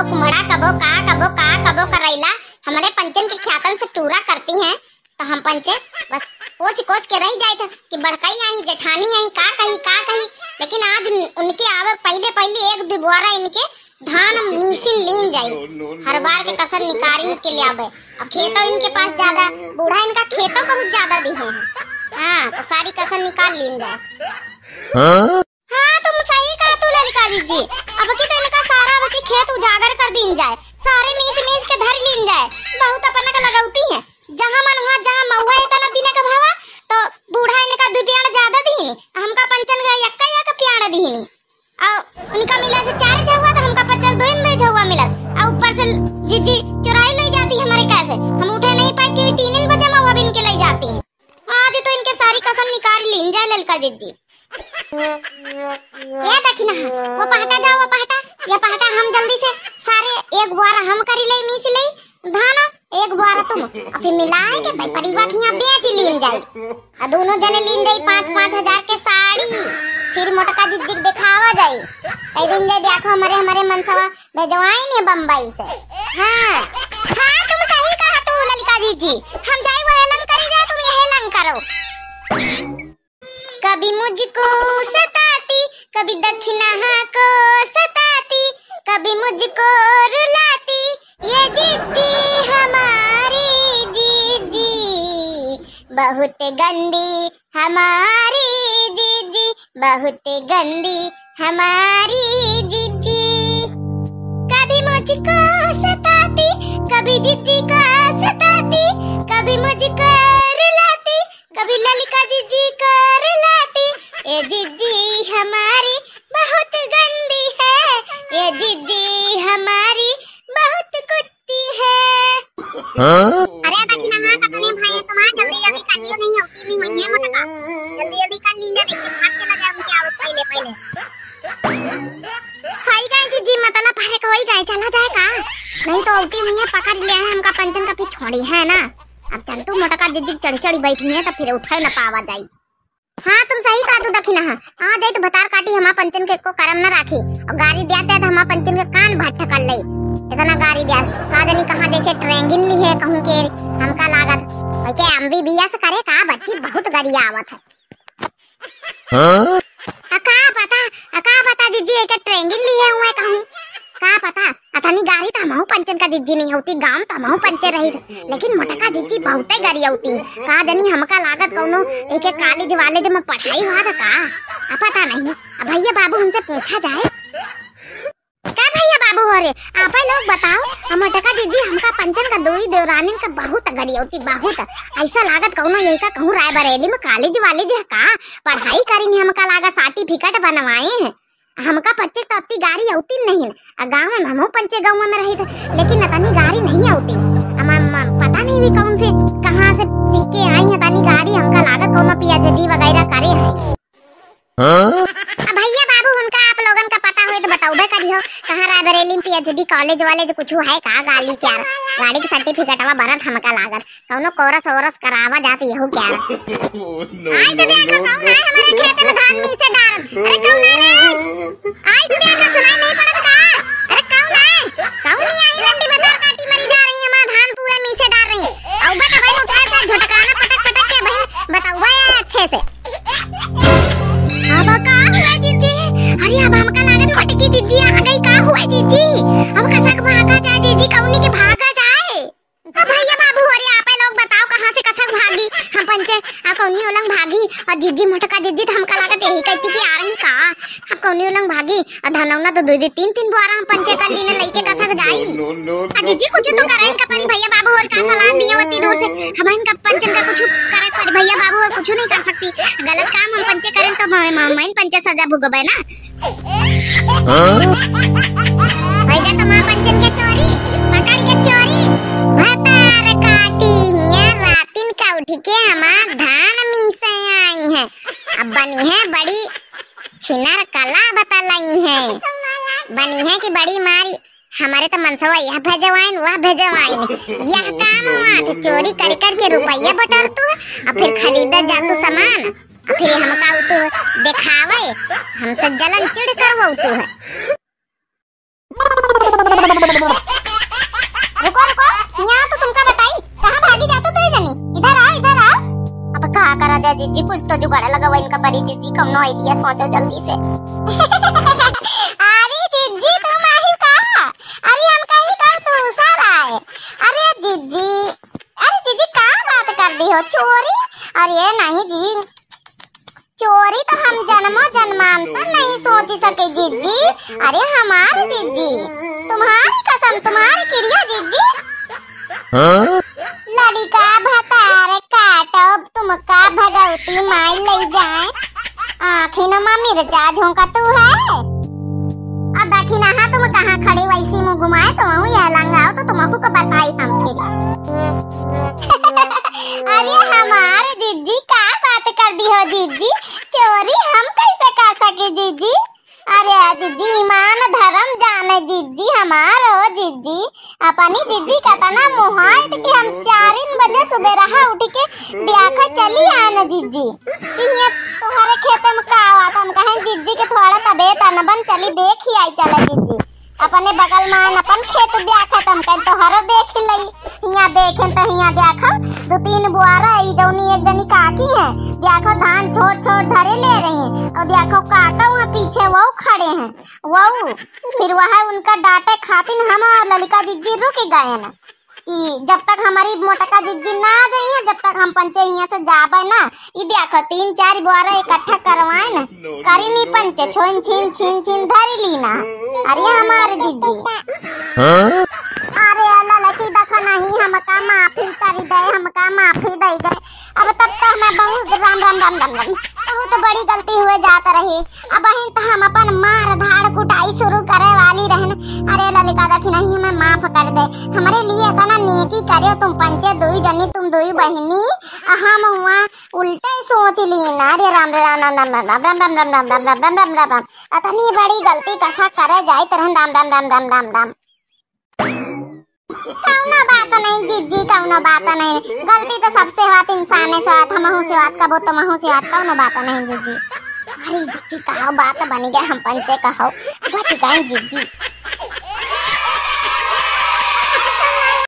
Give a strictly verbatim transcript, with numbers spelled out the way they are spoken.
कुम्हड़ा कबो का, कबो का, कबो करैला, हमरे पंचन के ख्यातन से टूरा करती हैं, तो हम पंचे बस कोस कोस के रह जाइत है कि बड़कई आई, जेठानी आई, का कही, का कही। लेकिन आज उन-, उनके आवे पहिले, पहिले एक दुबारा इनके धान मीसिन लीन जाई, हर बार के कसर निकारिन के ले आवे। अब खेतो इनके पास ज्यादा, बूढ़ा इनका खेतो बहुत ज्यादा दिहे हैं। हाँ, तो सारी कसर निकाल लीन जाए। हाँ? हाँ, तुम सही कहा तू ललिका जीजी। अब की तो इनका सारा अब की खेत उजागर कर दीन जाए, सारे मीस मीस के धर लीन जाए। बहुत अपना का लगौती है, जहाँ मन वहाँ, जहाँ महुआ इतना बिना का भावा, तो बूढ़ा इनका दु पेड़ ज्यादा दीनी, हमका पंचन का यक्का यक्का पेड़ दीनी। और उनका मिला से चार झौवा, तो हमका पच्चीस दो इन दो झौवा मिलत। और ऊपर से जीजी चुराई नहीं जाती हमारे कैसे, हम उठे नहीं पाए कि तीन इन बजे महुआ बिन के ले जाती हैं। आज तो इनके सारी कसम निकाल लीन जाए ललका जीजी। ए दखिनहा, वो पहटा जाओ, वो पहटा, ये पहटा हम जल्दी से सारे एक बार हम करी ले, मीस ले धान, एक बार तुम, अभी मिलाए के भाई परिवा के यहाँ बेच लीन जाए। आ दोनों जने लीन जाई पाँच पाँच हजार के साड़ी, फिर मोटका जिज्जी के देखावा जाई। कई दिन जाए देखो हमारे, हमारे मनसवा भेजवाई ने बम्बई से। हाँ, हाँ, तुम सही कहा तू ललिका जीजी, हम जाई वह लंग करी जाए, तुम यह लंग करो। कभी मुझको सताती, कभी दखिनहा को सताती, कभी मुझको रुलाती, ये जिज्जी हमारी जिज्जी बहुत गंदी, हमारी जिज्जी बहुत गंदी, हमारी जिज्जी। कभी मुझको सताती, कभी जिज्जी को सताती, कभी मुझको रुलाती, कभी ललिका जिज्जी को रुलाती, ये जिज्जी हमारी बहुत गंदी है, ये जिज्जी हमारी बहुत कुत्ती है। हाँ? अरे दखिनहा, कतने भाई तुम्हार, जल्दी जल्दी कर लियो, नहीं होती नहीं हुई है मोटका, जल्दी जल्दी कर लीन जा, लेके भाग के ला जाए उनके आवत पहिले पहिले। होई गए जिज्जी, मतलब फरक होई गए, चला जाए का? नहीं तो औती हुई है, पकड़ लिया है हमका पंचन का, फिर छोड़ी है ना। अब चल तू मोटका जिज्जी चढ़ी चढ़ी बैठी है, तो फिर उठे न पावा जाई। हाँ, तुम सही कहा तू दखिनहा, आ जाई तो भतार काटी, हमार पंचन के एको करम न राखी, और गारी दिया दिया तो हमार पंचन के कान भट्ठ कर ले। इतना गारी दिया, का जानी कहाँ जैसे ट्रेंगिन ली है कहूँ के, हमका लागत भाई के एमबीबीएस करे का, बच्ची बहुत गरिया आवत है। हाँ? आ का पता, आ का पता जिज्जी, एके ट्रेंगिन लिए हुए कहूँ। का पता, अतनी गारी तो हमहू पंचन का जिज्जी नहीं होती, गाँव तो हमहू पंचे रही थे, लेकिन मोटका जिज्जी बहुते गरिया होती। का जानी हमका लागत कौनो एके कॉलेज वालेज में पढ़ाई हुआ था का, आ पता नहीं। अब भैया बाबू हमसे पूछा जाए। का भैया बाबू हो रे, आपे लोग बताओ, हम मोटका जिज्जी हमका पंचन का दोई देवरानिन का बहुत गरियौती, बहुत। ऐसा लागत कौनो यही का कहूँ रायबरेली में कॉलेज वालेज है का, पढ़ाई करिन हमका लागा सर्टिफिकेट बनवाए हैं। हमका पंचे तो अत्ती गारी औती नहीं, आ गाँव में हमहू पंचे गाँव में रही थे, लेकिन अतनी गारी नहीं औती। हम, हम, हम पता नहीं भी कौन से, कहाँ से सीख के आई है अतनी गारी, हमका लागत कौनो पीएचडी वगैरह करे हैं। हाँ? अब भैया बाबू, उनका आप लोगन का पता होए तो बतौबे करियो, कहाँ रायबरेली में पीएचडी कॉलेज वालेज कुछ है का? गाली क्या, गाड़ी के सर्टिफिकेटवा बनत हमका लागत, कौनो कोरस ओरस करावा जात यहू क्या? Oh, no, आई तो no, देखा, no, कौन no। आए हमारे खेत में धान मीसे डाल? अरे कौन आए रे? आई तो देखा, सुनाई नहीं पड़त का? अरे कौन आए? कौन नहीं आई? रंडी भतार काटी मरी जा रही, हमारा धान पूरा मीसे डाल रही। औबे तो भाई उठा के झटकाना पटक पटक के बहन बतौबे अच्छे से। अब का हुआ जिज्जी? अरे अब हमका लागत मोटकी जिज्जी आ गई। का हुआ जिज्जी? अब कसक भागा जाए जिज्जी, कौनी के भागा जाए? अब भैया बाबू, अरे आपे लोग बताओ कहाँ से कसक भागी? हम पंचे आ कौनी उलंग भागी? और जिज्जी मोटका जिज्जी तो हमका लागत यही कहती कि आ रही का? अब कौनी उलंग भागी? आ धनौना तो दो दो तीन तीन बुआरा हम पंचे कर लीने लइके कसक जाई। No, no, no, आ जिज्जी कुछ तो करे इनका परी भैया बाबू, और का सलाह दिया होती दो से? हम इनका पंचन का कुछ करे परी भैया बाबू, और कुछ नहीं कर सकती। गलत काम हम पंचे करें तो मैं, मैं, मैं पंचे सजा भुगबे ना। हाँ? भैया तो माँ पंचन के चोरी, पकड़ के चोरी, भतार काटी हिया रातिन का उठ के हमार धान मीसे आई है। अब बनी है बड़ी छिनर कला बतलाई है, बनी है कि बड़ी मारी हमारे तो मनसवा यह भेजवाइन, वह भेजवाइन, यह काम हुआ तो चोरी कर करके रुपया बटोर तू, और फिर खरीदा जा तू सामान, और फिर हमका उ तू दिखावे, हमसे जलन चिढ़ करवो तू है। रुको, रुको, यहाँ तो तुमका बताई, कहाँ भागी जातो तू जनी? इधर आओ, इधर आओ। अब का करा जाए जिज्जी, कुछ तो जुगाड़ लगावा इनका परी जिज्जी, कौनो idea सोचो जल्दी से। अरे जिज्जी, तुम आई का? अरे हम कहीं का दूसर आए। अरे जिज्जी, अरे जिज्जी, का बात कर दी हो? चोरी? अरे नहीं जी, चोरी तो हम जन्मों जन्मांतर नहीं सोच सके जिज्जी। अरे हमार जिज्जी, तुम्हारी कसम, तुम्हारी किरिया जिज्जी। हाँ? लड़िका भतार काटब, तुमका भगवती माई ले जाए। आँखी नमा मिर्चा झोंका तू है। अब देखी ना, हाँ, तुम कहाँ खड़ी वैसी मुँह घुमाए, तो वहू यह लंगाओ, तो तुमहू को बताई हम फिर। अरे हमार जिज्जी, का बात कर दी हो जिज्जी? चोरी हम कैसे कर सके जिज्जी? अरे जिज्जी, ईमान धर्म जाने जिज्जी, हमार हो जिज्जी। अपनी जिज्जी कतना मोहाइत कि हम चारिन बजे सुबेरहा उठ के द्याखा चली आए न जिज्जी। कि हियाँ तोहरे खेते में का हुआ था? हम कहें जिज्जी के थोड़ा तबीयत अनबन, चली देखी आई चला जिज्जी। अपने बगल में आन अपन खेत द्याखा, हम कहें तोहरो देख लई। हियाँ देखें तो हियाँ द्याखो, दो तीन बुआरा ई जौनी एक जनी काकी है, द्याखो धान छोट छोट धरे ले रही हैं, और द्याखो काका वहाँ पीछे वो खड़े हैं, वो फिर वह उनका डांटे खातिन हम और ललिका जिज्जी रुक गए ना, कि जब तक हमारी मोटका जिज्जी ना आ जाई है, जब तक हम पंचे हियाँ से जाबे ना। ई देखो, तीन चार बोरा इकट्ठा करवाए ना, करी नी पंचे, छोइन छीन छीन छीन धरी ली ना। अरे हमार जिज्जी। हाँ? अरे ललकी, देखो नहीं, हमका माफी करी दे, हमका माफी दे दे। अब तब तो हमें बहुत राम राम राम राम राम, बहुत बड़ी गलती हुए जात रही। अब अहिन तो हम अपन मार धाड़ कुटाई शुरू करे वाली रहन। अरे ललिका, देखी नहीं, हमें माफ कर दे, हमारे लिए इतना नेकी करे तुम पंचे, दुई जनी तुम दुई बहिनी, आ हम हुआ उल्टे सोच ली ना। अरे राम रे राम राम राम राम राम राम राम राम राम राम राम राम राम राम। इतनी बड़ी गलती कसा करे जाइत रहन। राम राम राम राम राम राम। कौनो बात नहीं जिज्जी, कौनो बात नहीं, गलती तो सबसे होत, इंसाने से होत, हमहू से होत, कबो तुमहू से होत, कौनो बात नहीं जिज्जी। अरे जिज्जी, का बात बनी गए, हम पंचे कहो, बच गए जिज्जी।